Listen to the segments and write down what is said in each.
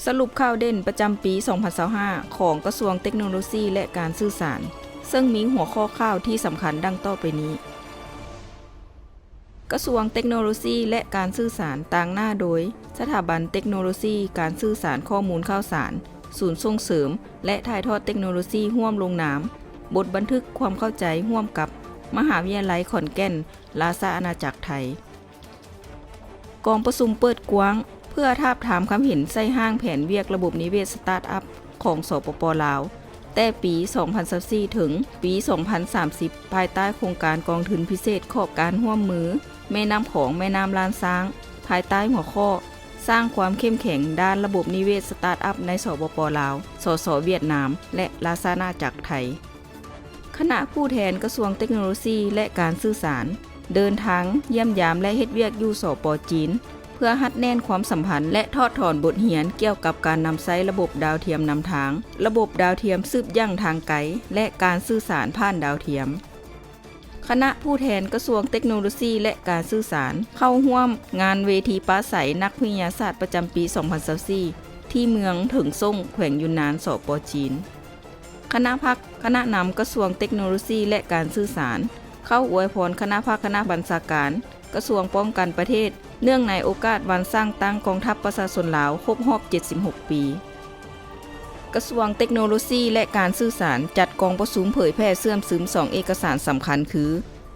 ສະຫຼຸບຂ່າວເດັ່ນປະຈຳປີສອງພັນຊາວຫ້າ ຂອງກະຊວງເຕັກໂນໂລຊີ ແລະ ການສື່ສານ, ເຊິ່ງມີຫົວຂໍ້ຂ່າວທີ່ສຳຄັນດັ່ງຕໍ່ໄປນີ້. ກະຊວງເຕັກໂນໂລຊີ ແລະ ການສື່ສານ, ຕາງໜ້າໂດຍ ສະຖາບັນເຕັກໂນໂລຊີການສື່ສານຂໍ້ມູນຂ່າວສານ, ສູນສົ່ງເສີມ ແລະ ຖ່າຍທອດເຕັກໂນໂລຊີຮ່ວມລົງນາມບົດບັນທຶກຄວາມເຂົ້າໃຈຮ່ວມກັບມະຫາວິທະຍາໄລຂອນແກ່ນ ລາຊາອານາຈັກໄທ. ກອງປະຊຸມເປີດກວ້າງເພື່ອທາບທາມຄຳເຫັນໃສ່ຮ່າງແຜນວຽກລະບົບນິເວດສະຕາດອັບຂອງ ສປປ ລາວ ແຕ່ປີສອງພັນຊາວສີ່ ເຖິງປີສອງພັນສາມສິບ ພາຍໃຕ້ໂຄງການກອງທຶນພິເສດຂອບການຮ່ວມມືແມ່ນ້ຳຂອງ ແມ່ນ້ຳລ້ານຊ້າງ ພາຍໃຕ້ຫົວຂໍ້ ສ້າງຄວາມເຂັ້ມແຂງດ້ານລະບົບນິເວດສະຕາດອັບໃນ ສປປ ລາວ, ສສ ຫວຽດນາມ ແລະ ລາຊາອານາຈັກໄທ. ຄະນະຜູ້ແທນກະຊວງເຕັກໂນໂລຊີ ແລະ ການສື່ສານ ເດີນທາງຢ້ຽມຢາມ ແລະ ເຮັດວຽກຢູ່ ສປ ຈີນ ເພື່ອຮັດແໜ້ນຄວາມສຳພັນ ແລະ ຖອດຖອນບົດຮຽນກ່ຽວກັບການນຳໃຊ້ລະບົບດາວທຽມນຳທາງ, ລະບົບດາວທຽມສືບຢັ້ງທາງໄກ ແລະ ການສື່ສານຜ່ານດາວທຽມ. ຄະນະຜູ້ແທນກະຊວງເຕັກໂນໂລຊີ ແລະ ການສື່ສານ ເຂົ້າຮ່ວມງານເວທີປາໄສນັກວິທະຍາສາດປະຈຳປີສອງພັນຊາວສີ່ ທີ່ເມືອງເຖິງສົງ ແຂວງຢຸນນານ ສປ ຈີນ. ຄະນະພັກ, ຄະນະນຳກະຊວງເຕັກໂນໂລຊີ ແລະ ການສື່ສານ ເຂົ້າອວຍພອນຄະນະພັກ, ຄະນະບັນຊາການກະຊວງປ້ອງກັນປະເທດ ເນື່ອງໃນໂອກາດວັນສ້າງຕັ້ງກອງທັບປະຊາຊົນລາວຄົບຮອບເຈັດສິບຫົກປີ. ກະຊວງເຕັກໂນໂລຊີ ແລະ ການສື່ສານ ຈັດກອງປະຊຸມເຜີຍແຜ່ເຊື່ອມຊຶມສອງເອກະສານສຳຄັນຄື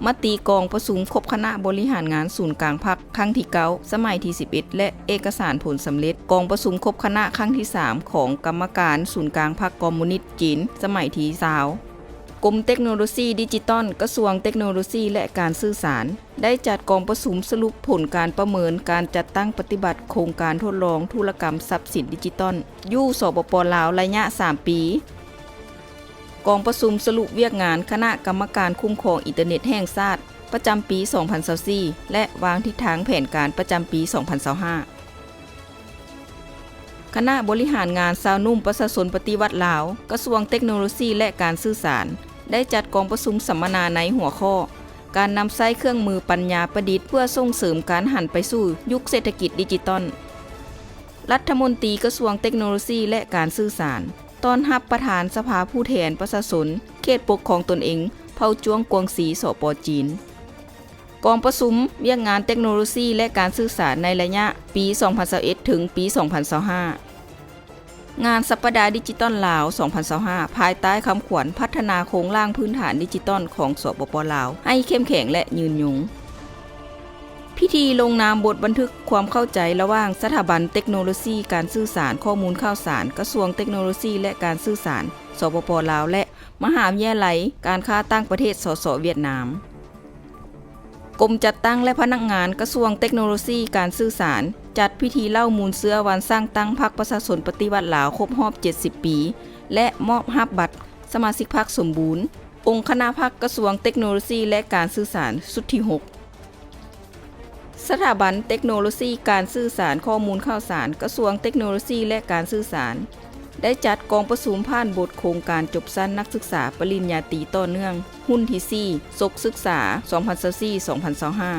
ມະຕິກອງປະຊຸມຄົບຄະນະບໍລິຫານງານສູນກາງພັກຄັ້ງທີເກົ້າ ສະໄໝທີສິບເອັດ ແລະ ເອກະສານຜົນສຳເລັດກອງປະຊຸມຄົບຄະນະຄັ້ງທີສາມ ຂອງກຳມະການສູນກາງພັກຄອມມູນິດຈີນ ສະໄໝທີຊາວ. ກົມເຕັກໂນໂລຊີດິຈິຕອນ ກະຊວງເຕັກໂນໂລຊີ ແລະ ການສື່ສານ ໄດ້ຈັດກອງປະຊຸມສະຫຼຸບຜົນການປະເມີນການຈັດຕັ້ງປະຕິບັດໂຄງການທົດລອງທຸລະກຳຊັບສິນດິຈິຕອນ ຢູ່ ສປປ ລາວ ໄລຍະສາມປີ. ກອງປະຊຸມສະຫຼຸບວຽກງານຄະນະກຳມະການຄຸ້ມຄອງອິນເຕີເນັດແຫ່ງຊາດ ປະຈຳປີສອງພັນຊາວສີ່ ແລະ ວາງທິດທາງແຜນການປະຈຳປີສອງພັນຊາວຫ້າ. ຄະນະບໍລິຫານງານຊາວໜຸ່ມປະຊາຊົນປະຕິວັດລາວ ກະຊວງເຕັກໂນໂລຊີ ແລະ ການສື່ສານ ໄດ້ຈັດກອງປະຊຸມສຳມະນາໃນຫົວຂໍ້ ການນຳໃຊ້ເຄື່ອງມືປັນຍາປະດິດເພື່ອສົ່ງເສີມການຫັນໄປສູ່ຍຸກເສດຖະກິດດິຈິຕອນ. ລັດຖະມົນຕີກະຊວງເຕັກໂນໂລຊີ ແລະ ການສື່ສານ ຕ້ອນຮັບປະທານສະພາຜູ້ແທນປະຊາຊົນເຂດປົກຄອງຕົນເອງເຜົ່າຈວງກວາງຊີ ສປ ຈີນ. ກອງປະຊຸມວຽກງານເຕັກໂນໂລຊີ ແລະ ການສື່ສານໃນໄລຍະປີສອງພັນຊາວເອັດ ເຖິງປີສອງພັນຊາວຫ້າ. ງານສັບປະດາດິຈິຕອນລາວສອງພັນຊາວຫ້າ ພາຍໃຕ້ຄຳຂວັນ ພັດທະນາໂຄງລ່າງພື້ນຖານດິຈິຕອນຂອງ ສປປ ລາວ ໃຫ້ເຂັ້ມແຂງ ແລະ ຍືນຍົງ. ພິທີລົງນາມບົດບັນທຶກຄວາມເຂົ້າໃຈລະຫວ່າງສະຖາບັນເຕັກໂນໂລຊີການສື່ສານຂໍ້ມູນຂ່າວສານ ກະຊວງເຕັກໂນໂລຊີ ແລະ ການສື່ສານ ສປປ ລາວ ແລະ ມະຫາວິທະຍາໄລການຄ້າຕ່າງປະເທດ ສສ ຫວຽດນາມ. ກົມຈັດຕັ້ງ ແລະ ພະນັກງານກະຊວງເຕັກໂນໂລຊີການສື່ສານ ຈັດພິທີເລົ່າມູນເຊື້ອວັນສ້າງຕັ້ງພັກປະຊາຊົນປະຕິວັດລາວຄົບຮອບເຈັດສິບປີ ແລະ ມອບຮັບບັດສະມາຊິກພັກສົມບູນ ອົງຄະນະພັກກະຊວງເຕັກໂນໂລຊີ ແລະ ການສື່ສານຊຸດທີຫົກ. ສະຖາບັນເຕັກໂນໂລຊີການສື່ສານຂໍ້ມູນຂ່າວສານ ກະຊວງເຕັກໂນໂລຊີ ແລະ ການສື່ສານ ໄດ້ຈັດກອງປະຊຸມຜ່ານບົດໂຄງການຈົບຊັ້ນນັກສຶກສາປະລິນຍາຕີຕໍ່ເນື່ອງ ຮຸ່ນທີສີ່ ສົກສຶກສາ ສອງພັນຊາວສີ່ ສອງພັນຊາວຫ້າ.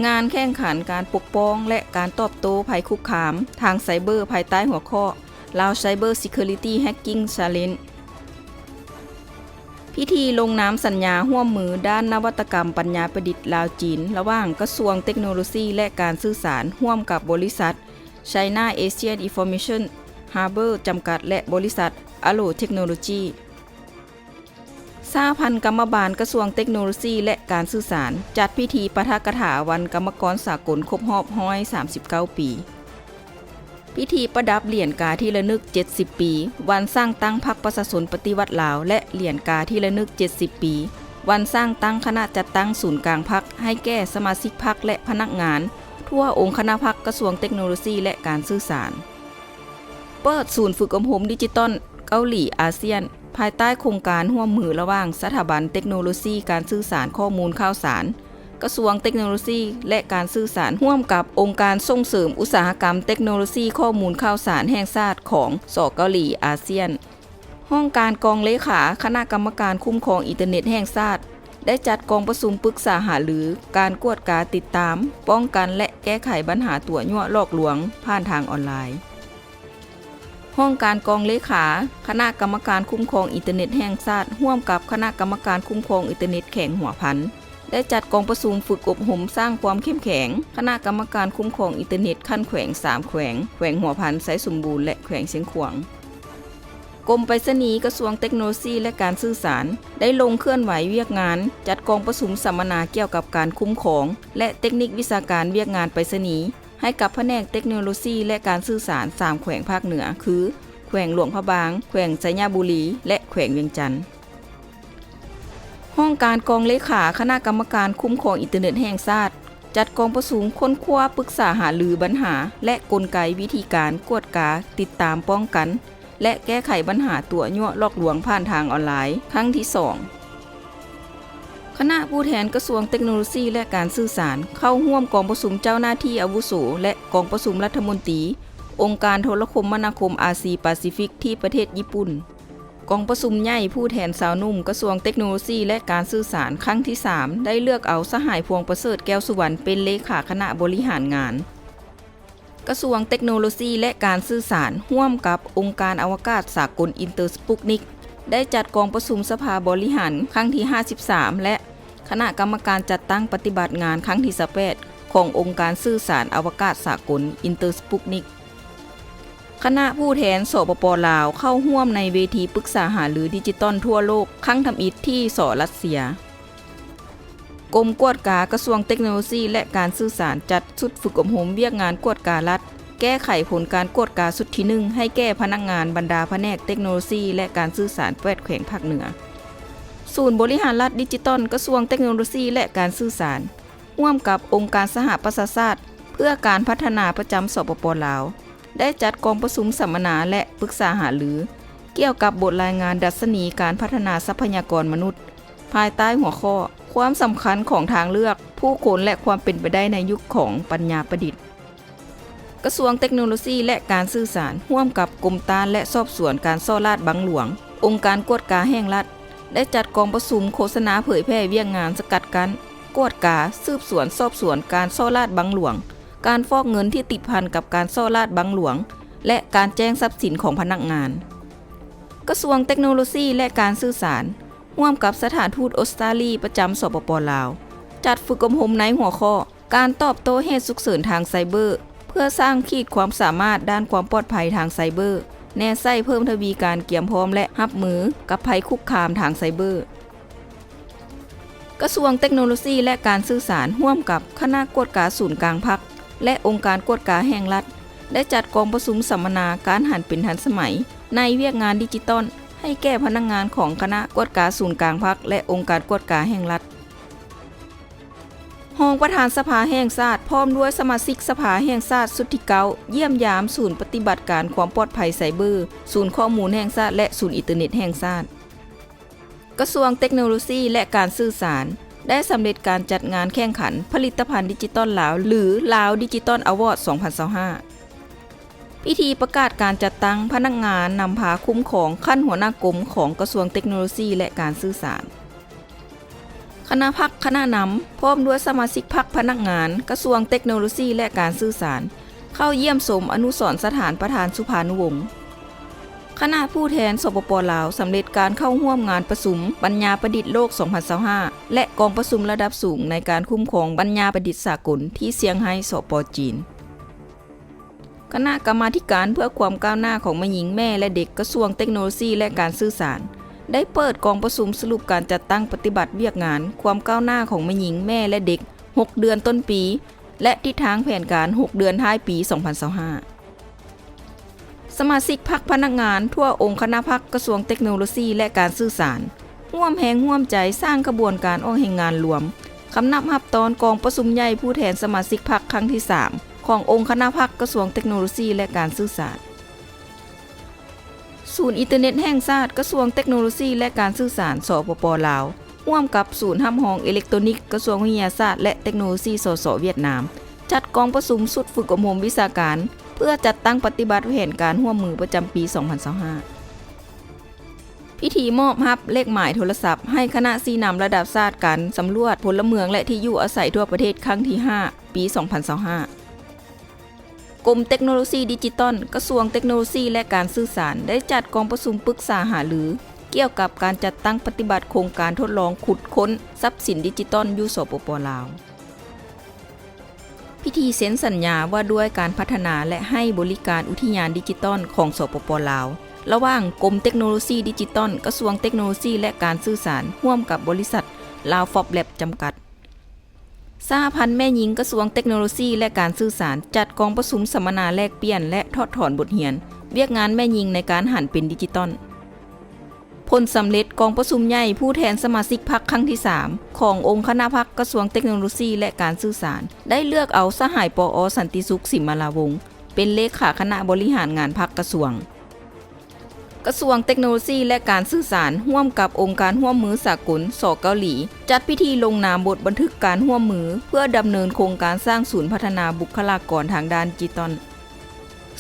ງານແຂ່ງຂັນການປົກປ້ອງ ແລະ ການຕອບໂຕ້ໄພຄຸກຄາມທາງໄຊເບີ ພາຍໃຕ້ຫົວຂໍ້ Lao Cyber Security Hacking Challenge. ພິທີລົງນາມສັນຍາຮ່ວມມືດ້ານນະວັດຕະກຳປັນຍາປະດິດລາວ-ຈີນ ລະຫວ່າງກະຊວງເຕັກໂນໂລຊີ ແລະ ການສື່ສານ ຮ່ວມກັບບໍລິສັດ China Asian Information Harbor ຈຳກັດ ແລະ ບໍລິສັດ Arrow Technology. ສະຫະພັນກຳມະບານກະຊວງເຕັກໂນໂລຊີ ແລະ ການສື່ສານ ຈັດພິທີປາຖະກະຖາວັນກຳມະກອນສາກົນຄົບຮອບຮ້ອຍສາມສິບເກົ້າປີ. ພິທີປະດັບຫຼຽນກາທີ່ລະນຶກເຈັດສິບປີ ວັນສ້າງຕັ້ງພັກປະຊາຊົນປະຕິວັດລາວ ແລະ ຫຼຽນກາທີ່ລະນຶກເຈັດສິບປີ ວັນສ້າງຕັ້ງຄະນະຈັດຕັ້ງສູນກາງພັກ ໃຫ້ແກ່ສະມາຊິກພັກ ແລະ ພະນັກງານທົ່ວອົງຄະນະພັກກະຊວງເຕັກໂນໂລຊີ ແລະ ການສື່ສານ. ເປີດສູນຝຶກອົບຮົມດິຈິຕອນເກົາຫຼີອາຊຽນ ພາຍໃຕ້ໂຄງການຮ່ວມມືລະຫວ່າງສະຖາບັນເຕັກໂນໂລຊີການສື່ສານຂໍ້ມູນຂ່າວສານ ກະຊວງເຕັກໂນໂລຊີ ແລະ ການສື່ສານ ຮ່ວມກັບອົງການສົ່ງເສີມອຸດສາຫະກຳເຕັກໂນໂລຊີຂໍ້ມູນຂ່າວສານແຫ່ງຊາດຂອງ ສ ເກົາຫຼີອາຊຽນ. ຫ້ອງການກອງເລຂາຄະນະກຳມະການຄຸ້ມຄອງອິນເຕີເນັດແຫ່ງຊາດ ໄດ້ຈັດກອງປະຊຸມປຶກສາຫາລືການກວດກາ, ຕິດຕາມ, ປ້ອງກັນ ແລະ ແກ້ໄຂບັນຫາຕົວະຍົວະຫຼອກລວງຜ່ານທາງອອນລາຍ. ຫ້ອງການກອງເລຂາຄະນະກຳມະການຄຸ້ມຄອງອິນເຕີເນັດແຫ່ງຊາດ ຮ່ວມກັບຄະນະກຳມະການຄຸ້ມຄອງອິນເຕີເນັດແຂວງຫົວພັນ ໄດ້ຈັດກອງປະຊຸມຝຶກອົບຮົມສ້າງຄວາມເຂັ້ມແຂງຄະນະກຳມະການຄຸ້ມຄອງອິນເຕີເນັດຂັ້ນແຂວງສາມແຂວງ, ແຂວງຫົວພັນ, ໄຊສົມບູນ ແລະ ແຂວງຊຽງຂວາງ. ກົມໄປສະນີ, ກະຊວງເຕັກໂນໂລຊີ ແລະ ການສື່ສານ ໄດ້ລົງເຄື່ອນໄຫວວຽກງານຈັດກອງປະຊຸມສຳມະນາກ່ຽວກັບການຄຸ້ມຄອງ ແລະ ເຕັກນິກວິຊາການວຽກງານໄປສະນີ ໃຫ້ກັບພະແນກເຕັກໂນໂລຊີ ແລະ ການສື່ສານສາມແຂວງພາກເໜືອ ຄື ແຂວງຫຼວງພະບາງ, ແຂວງໄຊຍະບູລີ ແລະ ແຂວງວຽງຈັນ. ຫ້ອງການກອງເລຂາຄະນະກຳມະການຄຸ້ມຄອງອິນເຕີເນັດແຫ່ງຊາດ ຈັດກອງປະຊຸມຄົ້ນຄວ້າປຶກສາຫາລືບັນຫາ ແລະ ກົນໄກວິທີການກວດກາ, ຕິດຕາມ, ປ້ອງກັນ ແລະ ແກ້ໄຂບັນຫາຕົວະຍົວະຫຼອກລວງຜ່ານທາງອອນລາຍ ຄັ້ງທີສອງ. ຄະນະຜູ້ແທນກະຊວງເຕັກໂນໂລຊີ ແລະ ການສື່ສານ ເຂົ້າຮ່ວມກອງປະຊຸມເຈົ້າໜ້າທີ່ອາວຸໂສ ແລະ ກອງປະຊຸມລັດຖະມົນຕີອົງການໂທລະຄົມມະນາຄົມອາຊີປາຊີຟິກທີ່ປະເທດຍີ່ປຸ່ນ. ກອງປະຊຸມໃຫຍ່ຜູ້ແທນຊາວໜຸ່ມກະຊວງເຕັກໂນໂລຊີ ແລະ ການສື່ສານ ຄັ້ງທີສາມ ໄດ້ເລືອກເອົາສະຫາຍ ພວງປະເສີດ ແກ້ວສຸວັນ ເປັນເລຂາຄະນະບໍລິຫານງານ. ກະຊວງເຕັກໂນໂລຊີ ແລະ ການສື່ສານ ຮ່ວມກັບອົງການອະວະກາດສາກົນ Inter-Sputnik ໄດ້ຈັດກອງປະຊຸມສະພາບໍລິຫານຄັ້ງທີຫ້າສິບສາມ ແລະ ຄະນະກຳມະການຈັດຕັ້ງປະຕິບັດງານຄັ້ງທີຊາວແປດ ຂອງອົງການສື່ສານອະວະກາດສາກົນ Inter-Sputnik. ຄະນະຜູ້ແທນ ສປປ ລາວ ເຂົ້າຮ່ວມໃນເວທີປຶກສາຫາລືດິຈິຕອນທົ່ວໂລກຄັ້ງທຳອິດທີ່ ສ ລັດເຊຍ. ກົມກວດກາກະຊວງເຕັກໂນໂລຊີ ແລະ ການສື່ສານ ຈັດຊຸດຝຶກອົບຮົມວຽກງານກວດກາລັດ ແກ້ໄຂຜົນການກວດກາຊຸດທີໜຶ່ງ ໃຫ້ແກ່ພະນັກງານບັນດາພະແນກເຕັກໂນໂລຊີ ແລະ ການສື່ສານ ແປດແຂວງພາກເໜືອ. ສູນບໍລິຫານລັດດິຈິຕອນ ກະຊວງເຕັກໂນໂລຊີ ແລະ ການສື່ສານ ຮ່ວມກັບອົງການສະຫະປະຊາຊາດເພື່ອການພັດທະນາປະຈຳ ສປປ ລາວ ໄດ້ຈັດກອງປະຊຸມສຳມະນາ ແລະ ປຶກສາຫາລື ກ່ຽວກັບບົດລາຍງານດັດຊະນີການພັດທະນາຊັບພະຍາກອນມະນຸດ ພາຍໃຕ້ຫົວຂໍ້ ຄວາມສຳຄັນຂອງທາງເລືອກຜູ້ຄົນ ແລະ ຄວາມເປັນໄປໄດ້ໃນຍຸກຂອງປັນຍາປະດິດ. ກະຊວງເຕັກໂນໂລຊີ ແລະ ການສື່ສານ ຮ່ວມກັບກົມຕ້ານ ແລະ ສອບສວນການສໍ້ລາດບັງຫຼວງ, ອົງການກວດກາແຫ່ງລັດ ໄດ້ຈັດກອງປະຊຸມໂຄສະນາເຜີຍແຜ່ວຽກງານສະກັດກັ້ນ, ກວດກາ, ສືບສວນ, ສອບສວນການສໍ້ລາດບັງຫຼວງ, ການຟອກເງິນທີ່ຕິດພັນກັບການສໍ້ລາດບັງຫຼວງ ແລະ ການແຈ້ງຊັບສິນຂອງພະນັກງານ. ກະຊວງເຕັກໂນໂລຊີ ແລະ ການສື່ສານ ຮ່ວມກັບສະຖານທູດອົດສະຕາລີປະຈຳ ສປປ ລາວ ຈັດຝຶກອົບຮົມໃນຫົວຂໍ້ ການຕອບໂຕ້ເຫດສຸກເສີນທາງໄຊເບີ ເພື່ອສ້າງຂີດຄວາມສາມາດດ້ານຄວາມປອດໄພທາງໄຊເບີ ແນໃສ່ເພີ່ມທະວີການກຽມພ້ອມ ແລະ ຮັບມືກັບໄພຄຸກຄາມທາງໄຊເບີ. ກະຊວງເຕັກໂນໂລຊີ ແລະ ການສື່ສານ ຮ່ວມກັບຄະນະກວດກາສູນກາງພັກ ແລະ ອົງການກວດກາແຫ່ງລັດ ໄດ້ຈັດກອງປະຊຸມສຳມະນາການຫັນເປັນທັນສະໄໝໃນວຽກງານດິຈິຕອນ ໃຫ້ແກ່ພະນັກງານຂອງຄະນະກວດກາສູນກາງພັກ ແລະ ອົງການກວດກາແຫ່ງລັດ. ຮອງປະທານສະພາແຫ່ງຊາດ ພ້ອມດ້ວຍສະມາຊິກສະພາແຫ່ງຊາດຊຸດທີເກົ້າ ຢ້ຽມຢາມສູນປະຕິບັດການຄວາມປອດໄພໄຊເບີ, ສູນຂໍ້ມູນແຫ່ງຊາດ ແລະ ສູນອິນເຕີເນັດແຫ່ງຊາດ. ກະຊວງເຕັກໂນໂລຊີ ແລະ ການສື່ສານ ໄດ້ສຳເລັດການຈັດງານແຂ່ງຂັນຜະລິດຕະພັນດິຈິຕອນລາວ ຫຼື Lao Digital Award ສອງພັນຊາວຫ້າ. ພິທີປະກາດການຈັດຕັ້ງພະນັກງານນຳພາຄຸ້ມຄອງຂັ້ນຫົວໜ້າກົມຂອງກະຊວງເຕັກໂນໂລຊີ ແລະ ການສື່ສານ. ຄະນະພັກຄະນະນຳ ພ້ອມດ້ວຍສະມາຊິກພັກພະນັກງານກະຊວງເຕັກໂນໂລຊີ ແລະ ການສື່ສານ ເຂົ້າຢ້ຽມຊົມອະນຸສອນສະຖານປະທານສຸພານຸວົງ. ຄະນະຜູ້ແທນ ສປປ ລາວ ສຳເລັດການເຂົ້າຮ່ວມງານປະຊຸມປັນຍາປະດິດໂລກ ສອງພັນຊາວຫ້າ ແລະ ກອງປະຊຸມລະດັບສູງໃນການຄຸ້ມຄອງປັນຍາປະດິດສາກົນທີ່ຊຽງໄຮ້ ສປ ຈີນ. ຄະນະກຳມາທິການເພື່ອຄວາມກ້າວໜ້າຂອງແມ່ຍິງ, ແມ່ ແລະ ເດັກ ກະຊວງເຕັກໂນໂລຊີ ແລະ ການສື່ສານ ໄດ້ເປີດກອງປະຊຸມສະຫຼຸບການຈັດຕັ້ງປະຕິບັດວຽກງານຄວາມກ້າວໜ້າຂອງແມ່ຍິງ, ແມ່ ແລະ ເດັກ ຫົກເດືອນຕົ້ນປີ ແລະ ທິດທາງແຜນການຫົກເດືອນທ້າຍປີ ສອງພັນຊາວຫ້າ. ສະມາຊິກພັກພະນັກງານທົ່ວອົງຄະນະພັກກະຊວງເຕັກໂນໂລຊີ ແລະ ການສື່ສານ ຮ່ວມແຮງຮ່ວມໃຈສ້າງຂະບວນການອອກແຮງງານລວມ ຄຳນັບຮັບຕອນກອງປະຊຸມໃຫຍ່ຜູ້ແທນສະມາຊິກພັກຄັ້ງທີສາມ ຂອງອົງຄະນະພັກກະຊວງເຕັກໂນໂລຊີ ແລະ ການສື່ສານ. ສູນອິນເຕີເນັດແຫ່ງຊາດ ກະຊວງເຕັກໂນໂລຊີ ແລະ ການສື່ສານ ສປປ ລາວ ຮ່ວມກັບສູນຮັບຮອງເອເລັກໂຕນິກ ກະຊວງວິທະຍາສາດ ແລະ ເຕັກໂນໂລຊີ ສສ ຫວຽດນາມ ຈັດກອງປະຊຸມຊຸດຝຶກອົບຮົມວິຊາການ ເພື່ອຈັດຕັ້ງປະຕິບັດແຜນການຮ່ວມມືປະຈຳປີ ສອງພັນຊາວຫ້າ. ພິທີມອບຮັບເລກໝາຍໂທລະສັບໃຫ້ຄະນະຊີ້ນຳລະດັບຊາດການສຳຫຼວດພົນລະເມືອງ ແລະ ທີ່ຢູ່ອາໄສທົ່ວປະເທດຄັ້ງທີຫ້າ ປີສອງພັນຊາວຫ້າ. ກົມເຕັກໂນໂລຊີດິຈິຕອນ, ກະຊວງເຕັກໂນໂລຊີ ແລະ ການສື່ສານ ໄດ້ຈັດກອງປະຊຸມປຶກສາຫາລືກ່ຽວກັບການຈັດຕັ້ງປະຕິບັດໂຄງການທົດລອງຂຸດຄົ້ນຊັບສິນດິຈິຕອນຢູ່ສປປ ລາວ. ພິທີເຊັນສັນຍາວ່າດ້ວຍການພັດທະນາ ແລະ ໃຫ້ບໍລິການອຸທິຍານດິຈິຕອນຂອງ ສປປ ລາວ ລະຫວ່າງກົມເຕັກໂນໂລຊີດິຈິຕອນ, ກະຊວງເຕັກໂນໂລຊີ ແລະ ການສື່ສານ ຮ່ວມກັບບໍລິສັດ ລາວຟອບແລັບ ຈຳກັດ. ສະຫະພັນແມ່ຍິງກະຊວງເຕັກໂນໂລຊີ ແລະ ການສື່ສານ ຈັດກອງປະຊຸມສຳມະນາແລກປ່ຽນ ແລະ ຖອດຖອນບົດຮຽນວຽກງານແມ່ຍິງໃນການຫັນເປັນດິຈິຕອນ. ຜົນສຳເລັດກອງປະຊຸມໃຫຍ່ຜູ້ແທນສະມາຊິກພັກຄັ້ງທີສາມ ຂອງອົງຄະນະພັກກະຊວງເຕັກໂນໂລຊີ ແລະ ການສື່ສານ ໄດ້ເລືອກເອົາສະຫາຍ ປອ ສັນຕິສຸກ ສິມມະລາວົງ ເປັນເລຂາຄະນະບໍລິຫານງານພັກກະຊວງ. ກະຊວງເຕັກໂນໂລຊີ ແລະ ການສື່ສານ ຮ່ວມກັບອົງການຮ່ວມມືສາກົນ ສ ເກົາຫຼີ ຈັດພິທີລົງນາມບົດບັນທຶກການຮ່ວມມື ເພື່ອດຳເນີນໂຄງການສ້າງສູນພັດທະນາບຸກຄະລາກອນທາງດ້ານດິຈິຕອນ.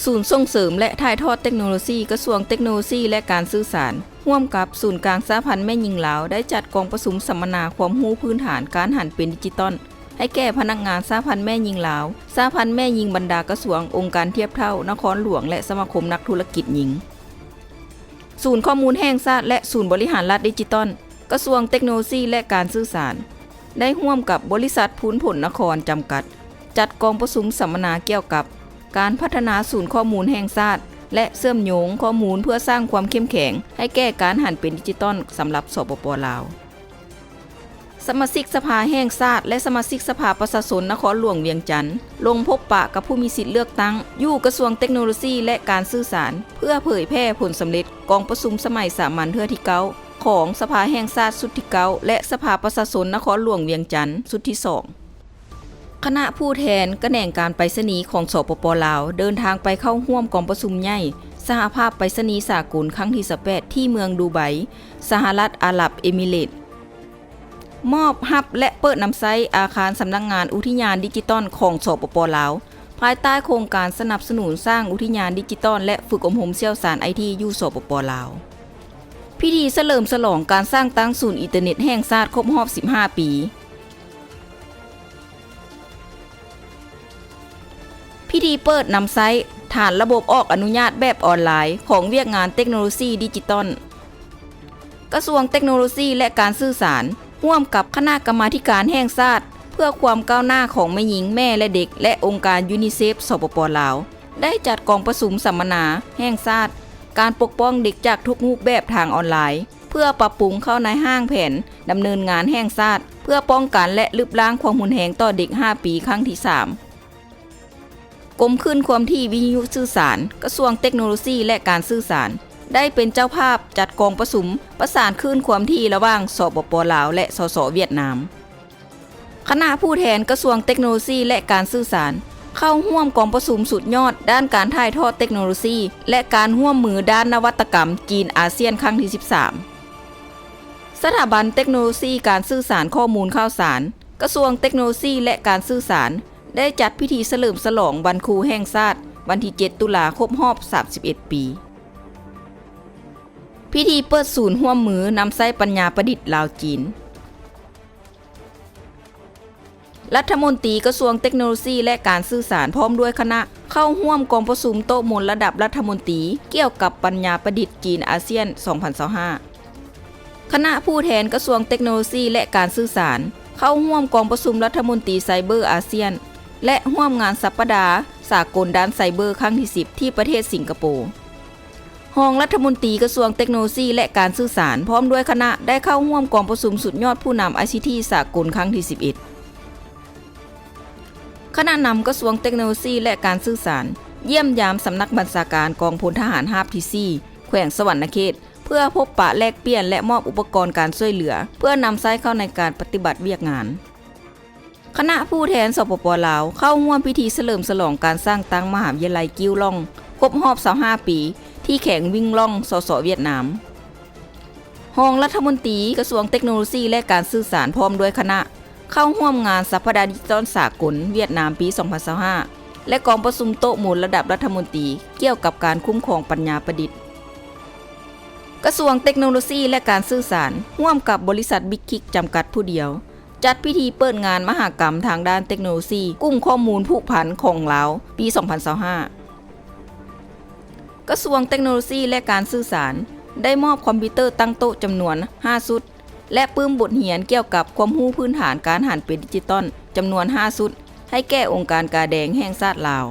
ສູນສົ່ງເສີມ ແລະ ຖ່າຍທອດເຕັກໂນໂລຊີ ກະຊວງເຕັກໂນໂລຊີ ແລະ ການສື່ສານ ຮ່ວມກັບສູນກາງສະຫະພັນແມ່ຍິງລາວ ໄດ້ຈັດກອງປະຊຸມສຳມະນາຄວາມຮູ້ພື້ນຖານການຫັນເປັນດິຈິຕອນ ໃຫ້ແກ່ພະນັກງານສະຫະພັນແມ່ຍິງລາວ, ສະຫະພັນແມ່ຍິງບັນດາກະຊວງ, ອົງການທຽບເທົ່າ, ນະຄອນຫຼວງ ແລະ ສະມາຄົມນັກທຸລະກິດຍິງ. ສູນຂໍ້ມູນແຫ່ງຊາດ ແລະ ສູນບໍລິຫານລັດດິຈິຕອນ, ກະຊວງເຕັກໂນໂລຊີ ແລະ ການສື່ສານ ໄດ້ຮ່ວມກັບບໍລິສັດພູນຜົນນະຄອນ ຈຳກັດ ຈັດກອງປະຊຸມສຳມະນາກ່ຽວກັບການພັດທະນາສູນຂໍ້ມູນແຫ່ງຊາດ ແລະ ເຊື່ອມໂຍງຂໍ້ມູນເພື່ອສ້າງຄວາມເຂັ້ມແຂງໃຫ້ແກ່ການຫັນເປັນດິຈິຕອນສຳລັບ ສປປ ລາວ. ສະມາຊິກສະພາແຫ່ງຊາດ ແລະ ສະມາຊິກສະພາປະຊາຊົນນະຄອນຫຼວງວຽງຈັນ ລົງພົບປະກັບຜູ້ມີສິດເລືອກຕັ້ງຢູ່ກະຊວງເຕັກໂນໂລຊີ ແລະ ການສື່ສານ ເພື່ອເຜີຍແຜ່ຜົນສຳເລັດກອງປະຊຸມສະໄໝສາມັນເທື່ອທີເກົ້າ ຂອງສະພາແຫ່ງຊາດຊຸດທີເກົ້າ ແລະ ສະພາປະຊາຊົນນະຄອນຫຼວງວຽງຈັນຊຸດທີສອງ. ຄະນະຜູ້ແທນຂະແໜງການໄປສະນີຂອງ ສປປ ລາວ ເດີນທາງໄປເຂົ້າຮ່ວມກອງປະຊຸມໃຫຍ່ສະຫະພາບໄປສະນີສາກົນຄັ້ງທີຊາວແປດ ທີ່ເມືອງດູໄບ, ສະຫະລັດອາຣັບເອມິເຣດ. ມອບຮັບ ແລະ ເປີດນຳໃຊ້ອາຄານສຳນັກງານອຸທິຍານດິຈິຕອນຂອງ ສປປ ລາວ ພາຍໃຕ້ໂຄງການສະໜັບສະໜູນສ້າງອຸທິຍານດິຈິຕອນ ແລະ ຝຶກອົບຮົມຊ່ຽວຊານໄອທີຢູ່ ສປປ ລາວ. ພິທີສະເຫຼີມສະຫຼອງການສ້າງຕັ້ງສູນອິນເຕີເນັດແຫ່ງຊາດຄົບຮອບສິບຫ້າປີ. ພິທີເປີດນຳໃຊ້ຖານລະບົບອອກອະນຸຍາດແບບອອນລາຍຂອງວຽກງານເຕັກໂນໂລຊີດິຈິຕອນ. ກະຊວງເຕັກໂນໂລຊີ ແລະ ການສື່ສານ ຮ່ວມກັບຄະນະກຳມາທິການແຫ່ງຊາດເພື່ອຄວາມກ້າວໜ້າຂອງແມ່ຍິງ, ແມ່ ແລະ ເດັກ ແລະ ອົງການຢູນິເຊຟ ສປປ ລາວ ໄດ້ຈັດກອງປະຊຸມສຳມະນາແຫ່ງຊາດ ການປົກປ້ອງເດັກຈາກທຸກຮູບແບບທາງອອນລາຍ ເພື່ອປັບປຸງເຂົ້າໃນຮ່າງແຜນດຳເນີນງານແຫ່ງຊາດ ເພື່ອປ້ອງກັນ ແລະ ລຶບລ້າງຄວາມຮຸນແຮງຕໍ່ເດັກຫ້າປີ ຄັ້ງທີສາມ. ກົມຄື້ນຄວາມຖີ່ວິທະຍຸສື່ສານ, ກະຊວງເຕັກໂນໂລຊີ ແລະ ການສື່ສານ ໄດ້ເປັນເຈົ້າພາບຈັດກອງປະຊຸມປະສານຄື້ນຄວາມຖີ່ລະຫວ່າງ ສປປ ລາວ ແລະ ສສ ຫວຽດນາມ. ຄະນະຜູ້ແທນກະຊວງເຕັກໂນໂລຊີ ແລະ ການສື່ສານ ເຂົ້າຮ່ວມກອງປະຊຸມສຸດຍອດດ້ານການຖ່າຍທອດເຕັກໂນໂລຊີ ແລະ ການຮ່ວມມືດ້ານນະວັດຕະກຳຈີນອາຊຽນຄັ້ງທີສິບສາມ. ສະຖາບັນເຕັກໂນໂລຊີການສື່ສານຂໍ້ມູນຂ່າວສານ, ກະຊວງເຕັກໂນໂລຊີ ແລະ ການສື່ສານ ໄດ້ຈັດພິທີສະເຫຼີມສະຫຼອງວັນຄູແຫ່ງຊາດ ວັນທີເຈັດ ຕຸລາ ຄົບຮອບສາມສິບເອັດປີ. ພິທີເປີດສູນຮ່ວມມືນຳໃຊ້ປັນຍາປະດິດລາວ-ຈີນ. ລັດຖະມົນຕີກະຊວງເຕັກໂນໂລຊີ ແລະ ການສື່ສານ ພ້ອມດ້ວຍຄະນະ ເຂົ້າຮ່ວມກອງປະຊຸມໂຕະມົນລະດັບລັດຖະມົນຕີ ກ່ຽວກັບປັນຍາປະດິດຈີນອາຊຽນ ສອງພັນຊາວຫ້າ. ຄະນະຜູ້ແທນກະຊວງເຕັກໂນໂລຊີ ແລະ ການສື່ສານ ເຂົ້າຮ່ວມກອງປະຊຸມລັດຖະມົນຕີໄຊເບີອາຊຽນ ແລະ ຮ່ວມງານສັບປະດາສາກົນດ້ານໄຊເບີຄັ້ງທີສິບ ທີ່ປະເທດສິງກະໂປ. ຮອງລັດຖະມົນຕີກະຊວງເຕັກໂນໂລຊີ ແລະ ການສື່ສານ ພ້ອມດ້ວຍຄະນະ ໄດ້ເຂົ້າຮ່ວມກອງປະຊຸມສຸດຍອດຜູ້ນຳໄອຊີທີສາກົນຄັ້ງທີສິບເອັດ. ຄະນະນຳກະຊວງເຕັກໂນໂລຊີ ແລະ ການສື່ສານ ຢ້ຽມຢາມສຳນັກບັນຊາການກອງພົນທະຫານຮາບທີສີ່ ແຂວງສະຫວັນນະເຂດ ເພື່ອພົບປະແລກປ່ຽນ ແລະ ມອບອຸປະກອນການຊ່ວຍເຫຼືອ ເພື່ອນຳໃຊ້ເຂົ້າໃນການປະຕິບັດວຽກງານ. ຄະນະຜູ້ແທນ ສປປ ລາວ ເຂົ້າຮ່ວມພິທີສະເຫຼີມສະຫຼອງການສ້າງຕັ້ງມະຫາວິທະຍາໄລກິ້ວຫຼອງ ຄົບຮອບຊາວຫ້າປີ ທີ່ແຂວງວິ້ງຫຼອງ ສສ ຫວຽດນາມ. ຮອງລັດຖະມົນຕີກະຊວງເຕັກໂນໂລຊີ ແລະ ການສື່ສານ ພ້ອມດ້ວຍຄະນະ ເຂົ້າຮ່ວມງານສັບປະດາດິຈິຕອນສາກົນຫວຽດນາມປີສອງພັນຊາວຫ້າ ແລະ ກອງປະຊຸມໂຕະມົນລະດັບລັດຖະມົນຕີ ກ່ຽວກັບການຄຸ້ມຄອງປັນຍາປະດິດ. ກະຊວງເຕັກໂນໂລຊີ ແລະ ການສື່ສານ ຮ່ວມກັບບໍລິສັດ Big Kick ຈຳກັດຜູ້ດຽວ ຈັດພິທີເປີດງານມະຫະກຳທາງດ້ານເຕັກໂນໂລຊີກຸ່ມຂໍ້ມູນຜູກພັນຂອງລາວ ປີສອງພັນຊາວຫ້າ. ກະຊວງເຕັກໂນໂລຊີ ແລະ ການສື່ສານ ໄດ້ມອບຄອມພິວເຕີຕັ້ງໂຕະຈຳນວນຫ້າຊຸດ ແລະ ປຶ້ມບົດຮຽນກ່ຽວກັບຄວາມຮູ້ພື້ນຖານການຫັນເປັນດິຈິຕອນຈຳນວນຫ້າຊຸດ ໃຫ້ແກ່ອົງການກາແດງແຫ່ງຊາດລາວ.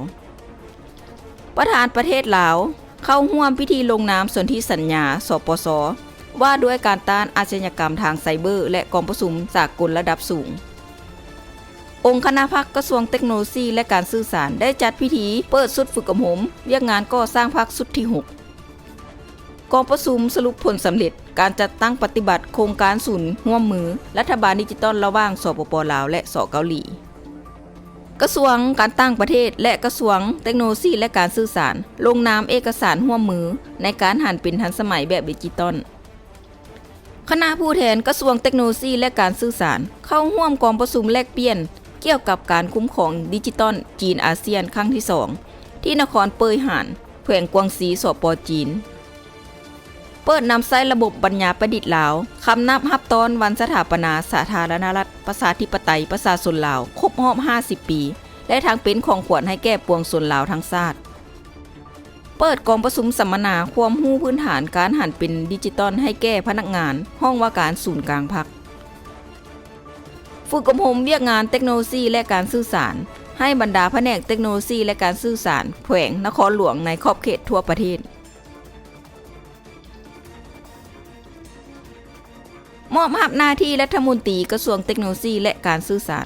ປະທານປະເທດລາວ ເຂົ້າຮ່ວມພິທີລົງນາມສົນທິສັນຍາ ສປສ ວ່າດ້ວຍການຕ້ານອາຊະຍາກຳທາງໄຊເບີ ແລະ ກອງປະຊຸມສາກົນລະດັບສູງ. ອົງຄະນະພັກກະຊວງເຕັກໂນໂລຊີ ແລະ ການສື່ສານ ໄດ້ຈັດພິທີເປີດຊຸດຝຶກອົບຮົມວຽກງານກໍ່ສ້າງພັກຊຸດທີຫົກ. ກອງປະຊຸມສະຫຼຸບຜົນສຳເລັດການຈັດຕັ້ງປະຕິບັດໂຄງການສູນຮ່ວມມືລັດຖະບານດິຈິຕອນລະຫວ່າງ ສປປ ລາວ ແລະ ສ ເກົາຫຼີ. ກະຊວງການຕ່າງປະເທດ ແລະ ກະຊວງເຕັກໂນໂລຊີ ແລະ ການສື່ສານ ລົງນາມເອກະສານຮ່ວມມືໃນການຫັນເປັນທັນສະໄໝແບບດິຈິຕອນ. ຄະນະຜູ້ແທນກະຊວງເຕັກໂນໂລຊີ ແລະ ການສື່ສານ ເຂົ້າຮ່ວມກອງປະຊຸມແລກປ່ຽນກ່ຽວກັບການຄຸ້ມຄອງດິຈິຕອນຈີນອາຊຽນຄັ້ງທີສອງ ທີ່ນະຄອນເປີຍຫານ ແຂວງກວາງຊີ ສປ ຈີນ. ເປີດນຳໃຊ້ລະບົບປັນຍາປະດິດລາວ ຄຳນັບຮັບຕ້ອນວັນສະຖາປະນາສາທາລະນະລັດ ປະຊາທິປະໄຕ ປະຊາຊົນລາວ ຄົບຮອບຫ້າສິບປີ ແລະ ທັງເປັນຂອງຂວັນໃຫ້ແກ່ປວງຊົນລາວທັງຊາດ. ເປີດກອງປະຊຸມສຳມະນາຄວາມຮູ້ພື້ນຖານການຫັນເປັນດິຈິຕອນໃຫ້ແກ່ພະນັກງານຫ້ອງວ່າການສູນກາງພັກ. ຝຶກອົບຮົມວຽກງານເຕັກໂນໂລຊີ ແລະ ການສື່ສານ ໃຫ້ບັນດາພະແນກເຕັກໂນໂລຊີ ແລະ ການສື່ສານແຂວງນະຄອນຫຼວງໃນຂອບເຂດທົ່ວປະເທດ. ມອບຮັບໜ້າທີ່ລັດຖະມົນຕີກະຊວງເຕັກໂນໂລຊີ ແລະ ການສື່ສານ.